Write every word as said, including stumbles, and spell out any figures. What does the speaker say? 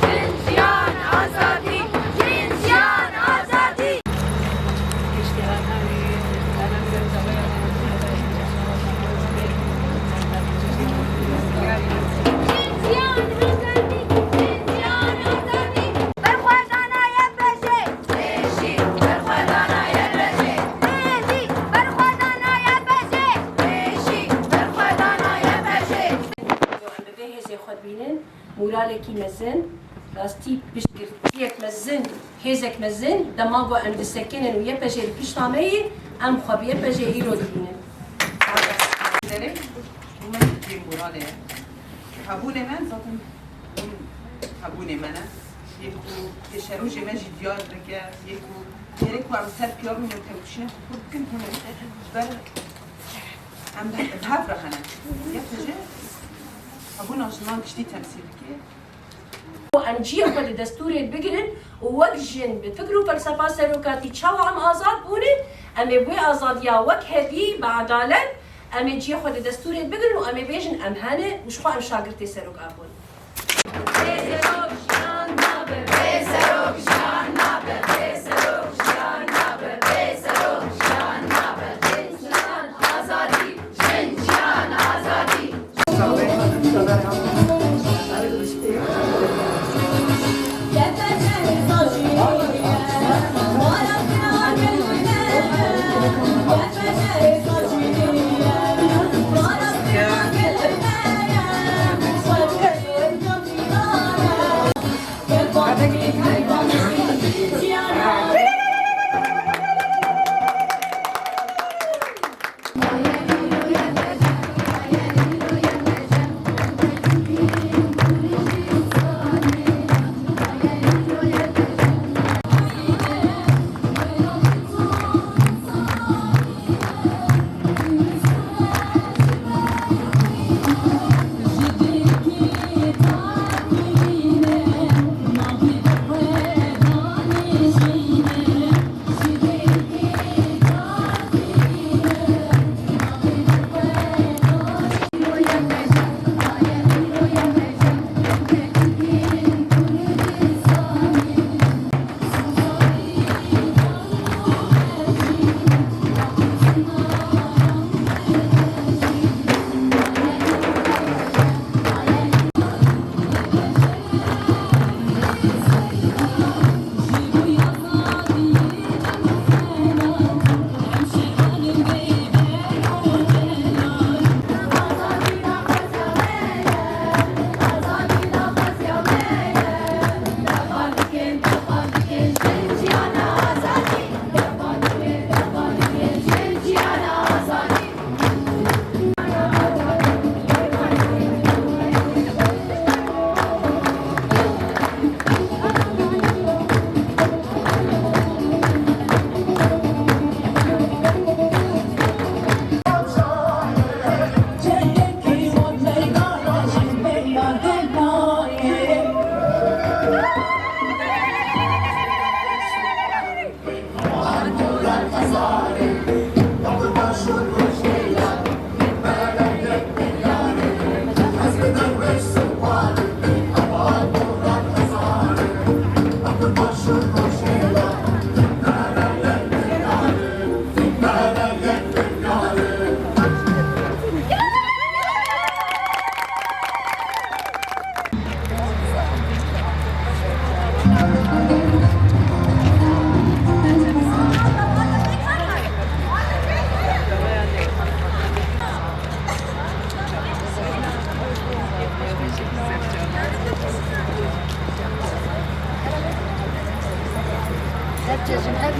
Jin, jiyan, azadî! Jin, jiyan, azadî! Jin, jiyan, azadî! Jin, jiyan, azadî! Berxwedana Y P J! Pêşî! Berxwedana Y P J! Pêşî! Berxwedana Y P J! Pêşî! Berxwedana Y P J! Em bi vê hêzê xwe dibînin, moralekî mezin, rastî piştgirtiyek mezin, hêzek mezin, dema ku em disekinin û Y P J li pişta me yî, em xwe bi Y P J îro dibînin. Derê, hûn me dikê moralê ye. Hebûnê me zaten hûn hebûnê me ne. Yê ku pêşerojê me jî diyar bike, yê ku gerek ku em ser piya bin û tevkişîna xwe bikin hûn e. Ji ber em bi hev re hene. Y P J hebûna jinan giştî temsîl dike. Em cihê xwe di destûrê bigirin û wek jin bi fikr û felsefa serokatî çawa em azad bûne, em ê bi wê azadiya wek hevî, bi edalet, em ê cihê xwe di destûrê bigirin û em ê bêjin em hene û ji xwe em şagirtê serok a bûn. Bê serok jiyan nabe, bê serok jiyan nabe, bê serok jiyan nabe, bê serok jiyan nabe, bê serok jiyan nabe, bê jiyan azadî, jin jiyan azadî. Çeşin her